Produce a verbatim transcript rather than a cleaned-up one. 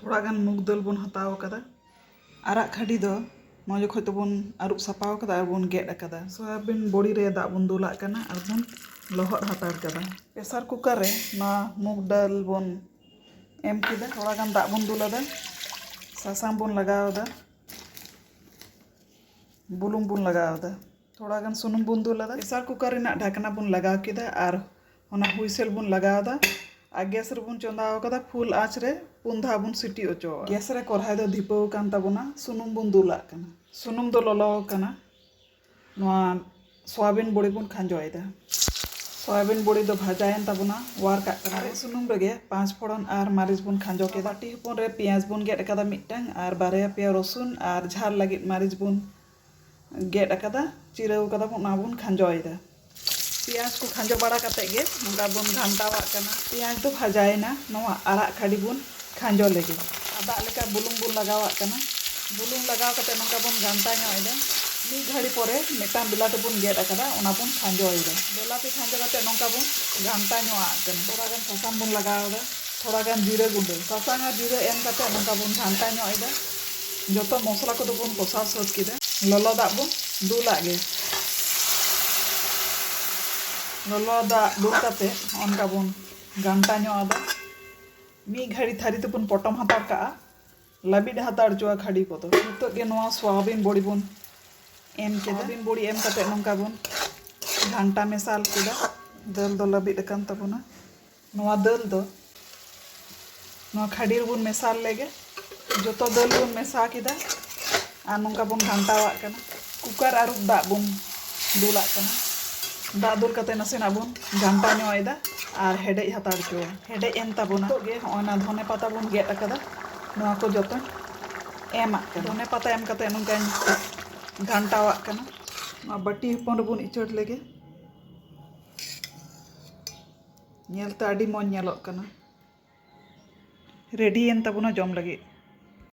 ᱛᱷᱚᱲᱟ ᱜᱟᱱ ᱢᱩᱜᱽ ᱫᱟᱹᱞ ᱵᱚᱱ ᱦᱟᱛᱟᱣ ᱠᱟᱫᱟ᱾ ᱟᱨᱟᱜ ᱠᱷᱟᱹᱰᱤ ᱫᱚ ᱱᱚᱣᱟ ᱡᱚᱠᱷᱚᱡ ᱫᱚᱵᱚᱱ ᱟᱹᱨᱩᱵ ᱥᱟᱯᱷᱟᱣ ᱠᱟᱫᱟ ᱟᱨ ᱵᱚᱱ ᱜᱮᱫ ᱟᱠᱟᱫᱟ᱾ ᱥᱚᱭᱟᱵᱤᱱ ᱵᱚᱲᱤ ᱨᱮ ᱫᱟᱜ ᱵᱚᱱ ᱫᱩᱞᱟᱜ ᱠᱟᱱᱟ ᱟᱨ ᱵᱚᱱ ᱞᱚᱦᱚᱫ ᱦᱟᱛᱟᱲ ᱠᱟᱫᱟ᱾ ᱯᱮᱥᱟᱨ ᱠᱩᱠᱟᱨ ᱨᱮ ᱱᱚᱣᱟ ᱢᱩᱜᱽ ᱫᱟᱹᱞ ᱵᱚᱱ ᱮᱢ ᱠᱮᱫᱟ᱾ ᱛᱷᱚᱲᱟ ᱜᱟᱱ ᱫᱟᱜ ᱵᱚᱱ ᱫᱩᱞ ᱟᱫᱟ, ᱥᱟᱥᱟᱝ ᱵᱚᱱ ᱞᱟᱜᱟᱣ ᱟᱫᱟ, ᱵᱩᱞᱩᱝ ᱵᱚᱱ ᱞᱟᱜᱟᱣ ᱟᱫᱟ, ᱛᱷᱚᱲᱟ ᱜᱟᱱ ᱥᱩᱱᱩᱢ ᱵᱚᱱ ᱫᱩᱞ ᱟᱫᱟ᱾ ᱯᱮᱥᱟᱨ ᱠᱩᱠᱟᱨ ᱨᱮᱱᱟᱜ ᱰᱷᱟᱠᱱᱟ ᱵᱚᱱ ᱞᱟᱜᱟᱣ ᱠᱮᱫᱟ ᱟᱨ ᱚᱱᱟ ᱦᱩᱭᱥᱮᱞ ᱵᱚᱱ ᱞᱟᱜᱟᱣ ᱟᱫᱟ᱾ ᱟᱨ ᱜᱮᱥ ᱨᱮᱵᱚᱱ ᱪᱚᱸᱫᱟ ᱟᱠᱟᱫᱟ ᱯᱷᱩᱞ ᱟᱸᱪ ᱨᱮ, ᱯᱩᱱ ᱫᱷᱟᱣ ᱵᱚᱱ ᱥᱤᱴᱤ ᱚᱪᱚᱣᱟᱜᱼᱟ᱾ ᱜᱮᱥ ᱨᱮ ᱠᱚᱨᱦᱟᱭ ᱫᱚ ᱫᱷᱤᱯᱟᱹᱣ ᱟᱠᱟᱱ ᱛᱟᱵᱚᱱᱟ, ᱥᱩᱱᱩᱢ ᱵᱚᱱ ᱫᱩᱞᱟᱜ ᱠᱟᱱᱟ᱾ ᱥᱩᱱᱩᱢ ᱫᱚ ᱞᱚᱞᱚ ᱟᱠᱟᱱᱟ᱾ ᱱᱚᱣᱟ ᱥᱚᱣᱟᱵᱤᱱ ᱵᱚᱲᱤ ᱵᱚᱱ ᱠᱷᱟᱸᱡᱚᱭᱮᱫᱟ᱾ ᱥᱚᱣᱟᱵᱤᱱ ᱵᱚᱲᱤ ᱫᱚ ᱵᱷᱟᱡᱟᱭᱮᱱ ᱛᱟᱵᱚᱱᱟ ᱚᱣᱟᱨ ᱠᱟᱜ ᱠᱟᱱᱟ᱾ ᱥᱩᱱᱩᱢ ᱨᱮᱜᱮ ᱯᱟᱸᱪ ᱯᱷᱚᱲᱚᱱ ᱟᱨ ᱢᱟᱹᱨᱤᱪ ᱵᱚᱱ ᱠᱷᱟᱸᱡᱚ ᱠᱮᱫᱟ᱾ ᱵᱟᱹᱴᱤ ᱦᱚᱯᱚᱱ ᱨᱮ ᱯᱮᱸᱭᱟᱡᱽ ᱵᱚᱱ ᱜᱮᱫ ᱟᱠᱟᱫᱟ ᱢᱤᱫᱴᱟᱝ ᱟᱨ ᱵᱟᱨᱭᱟ ᱯᱮᱭᱟ ᱨᱚᱥᱩᱱ ᱟᱨ ᱡᱷᱟᱞ ᱞᱟᱹᱜᱤᱫ ᱢᱟᱹᱨᱤᱪ ᱵᱚᱱ ᱜᱮᱫ ᱟᱠᱟᱫᱟ, ᱪᱤᱨᱟᱹᱣ ᱠᱟᱫᱟ ᱵᱚᱱ, ᱚᱱᱟ ᱵᱚᱱ ᱠᱷᱟᱸᱡᱚᱭᱮᱫᱟ᱾ ᱯᱮᱸᱭᱟᱡᱽ ᱠᱚ ᱠᱷᱟᱸᱡᱚ ᱵᱟᱲᱟ ᱠᱟᱛᱮ ᱜᱮ ᱱᱚᱝᱠᱟ ᱵᱚᱱ ᱜᱷᱟᱱᱴᱟᱣᱟᱜ ᱠᱟᱱᱟ᱾ ᱯᱮᱸᱭᱟᱡᱽ ᱫᱚ ᱵᱷᱟᱡᱟᱭᱮᱱᱟ, ᱱᱚᱣᱟ ᱟᱨᱟᱜ ᱠᱷᱟᱹᱰᱤ ᱵᱚᱱ ᱠᱷᱟᱸᱡᱚ ᱞᱮᱜᱮ᱾ ᱟᱫᱟᱜ ᱞᱮᱠᱟ ᱵᱩᱞᱩᱝ ᱵᱚᱱ ᱞᱟᱜᱟᱣᱟᱜ ᱠᱟᱱᱟ᱾ ᱵᱩᱞᱩᱝ ᱞᱟᱜᱟᱣ ᱠᱟᱛᱮ ᱱᱚᱝᱠᱟ ᱵᱚᱱ ᱜᱷᱟᱱᱴᱟ ᱧᱚᱜ ᱮᱫᱟ᱾ ᱢᱤᱫ ᱜᱷᱟᱹᱲᱤ ᱯᱚᱨᱮ ᱢᱤᱫᱴᱟᱝ ᱵᱤᱞᱟᱹᱛᱤ ᱵᱚᱱ ᱜᱮᱫ ᱟᱠᱟᱫᱟ, ᱚᱱᱟ ᱵᱚᱱ ᱠᱷᱟᱸᱡᱚᱭᱮᱫᱟ᱾ ᱵᱤᱞᱟᱹᱛᱤ ᱠᱷᱟᱸᱡᱚ ᱠᱟᱛᱮ ᱱᱚᱝᱠᱟ ᱵᱚᱱ ᱜᱷᱟᱱᱴᱟ ᱧᱚᱜ ᱟᱜ ᱠᱟᱱᱟ᱾ ᱛᱷᱚᱲᱟ ᱜᱟᱱ ᱥᱟᱥᱟᱝ ᱵᱚᱱ ᱞᱟᱜᱟᱣ ᱮᱫᱟ, ᱛᱷᱚᱲᱟ ᱜᱟᱱ ᱡᱤᱨᱟᱹ ᱜᱩᱸᱰᱟᱹ, ᱥᱟᱥᱟᱝ ᱟᱨ ᱡᱤᱨᱟᱹ ᱮᱢ ᱠᱟᱛᱮ ᱱᱚᱝᱠᱟ ᱵᱚᱱ ᱜᱷᱟᱱᱴᱟ ᱧᱚᱜ ᱮᱫᱟ᱾ ᱡᱚᱛᱚ ᱢᱚᱥᱞᱟ ᱠᱚᱫᱚ ᱵᱚᱱ ᱠᱚᱥᱟᱣ ᱥᱟᱹᱛ ᱠᱮᱫᱟ᱾ ᱞᱚᱞᱚ ᱫᱟᱜ ᱵᱚᱱ ᱫᱩᱞᱟᱜ ᱜᱮ᱾ ᱞᱚᱞᱚ ᱫᱟᱜ ᱫᱩᱞ ᱠᱟᱛᱮ ᱚᱱᱠᱟ ᱵᱚᱱ ᱜᱷᱟᱱᱴᱟ ᱧᱚᱜ ᱟᱫᱟ᱾ ᱢᱤᱫ ᱜᱷᱟᱹᱲᱤ ᱛᱷᱟᱹᱨᱤ ᱛᱮᱵᱚᱱ ᱯᱚᱴᱚᱢ ᱦᱟᱛᱟᱲ ᱠᱟᱜᱼᱟ, ᱞᱟᱹᱵᱤᱫ ᱦᱟᱛᱟᱲ ᱦᱚᱪᱚᱣᱟ ᱠᱷᱟᱹᱰᱤ ᱠᱚᱫᱚ᱾ ᱱᱤᱛᱚᱜ ᱜᱮ ᱱᱚᱣᱟ ᱥᱚᱣᱟᱵᱤᱱ ᱵᱚᱲᱤ ᱵᱚᱱ ᱮᱢ ᱠᱮᱫᱟ᱾ ᱥᱚᱣᱟᱵᱤᱱ ᱵᱚᱲᱤ ᱮᱢ ᱠᱟᱛᱮ ᱱᱚᱝᱠᱟ ᱵᱚᱱ ᱜᱷᱟᱱᱴᱟ ᱢᱮᱥᱟᱞ ᱠᱮᱫᱟ᱾ ᱫᱟᱹᱞ ᱫᱚ ᱞᱟᱹᱵᱤᱫ ᱟᱠᱟᱱ ᱛᱟᱵᱚᱱᱟ᱾ ᱱᱚᱣᱟ ᱫᱟᱹᱞ ᱫᱚ ᱱᱚᱣᱟ ᱠᱷᱟᱹᱰᱤ ᱨᱮᱵᱚᱱ ᱢᱮᱥᱟᱞ ᱞᱮᱜᱮ᱾ ᱡᱚᱛᱚ ᱫᱟᱹᱞ ᱵᱚᱱ ᱢᱮᱥᱟ ᱠᱮᱫᱟ ᱟᱨ ᱱᱚᱝᱠᱟ ᱵᱚᱱ ᱜᱷᱟᱱᱴᱟᱣᱟᱜ ᱠᱟᱱᱟ᱾ ᱠᱩᱠᱟᱨ ᱟᱹᱨᱩᱵ ᱫᱟᱜ ᱵᱚᱱ ᱫᱩᱞᱟᱜ ᱠᱟᱱᱟ᱾ ᱫᱟᱜ ᱫᱩᱞ ᱠᱟᱛᱮ ᱱᱟᱥᱮᱱᱟᱜ ᱵᱚᱱ ᱜᱷᱟᱱᱴᱟ ᱧᱚᱜ ᱮᱫᱟ ᱟᱨ ᱦᱮᱰᱮᱡ ᱦᱟᱛᱟᱲ ᱦᱚᱪᱚᱭᱟ᱾ ᱦᱮᱰᱮᱡ ᱮᱱ ᱛᱟᱵᱚᱱᱟ᱾ ᱱᱤᱛᱚᱜ ᱜᱮ ᱦᱚᱸᱜᱼᱚᱭ ᱱᱟ ᱫᱷᱚᱱᱮ ᱯᱟᱛᱟ ᱵᱚᱱ ᱜᱮᱫ ᱟᱠᱟᱫᱟ, ᱱᱚᱣᱟ ᱠᱚ ᱡᱚᱛᱚᱧ ᱮᱢᱟᱜ ᱠᱟᱱᱟ᱾ ᱫᱷᱚᱱᱮ ᱯᱟᱛᱟ ᱮᱢ ᱠᱟᱛᱮ ᱱᱚᱝᱠᱟᱧ ᱜᱷᱟᱱᱴᱟᱣᱟᱜ ᱠᱟᱱᱟ᱾ ᱱᱚᱣᱟ ᱵᱟᱹᱴᱤ ᱦᱚᱯᱚᱱ ᱨᱮᱵᱚᱱ ᱤᱪᱟᱹᱲ ᱞᱮᱜᱮ᱾ ᱧᱮᱞᱛᱮ ᱟᱹᱰᱤ ᱢᱚᱡᱽ ᱧᱮᱞᱚᱜ ᱠᱟᱱᱟ᱾ ᱨᱮᱰᱤᱭᱮᱱ ᱛᱟᱵᱚᱱᱟ ᱡᱚᱢ ᱞᱟᱹᱜᱤᱫ᱾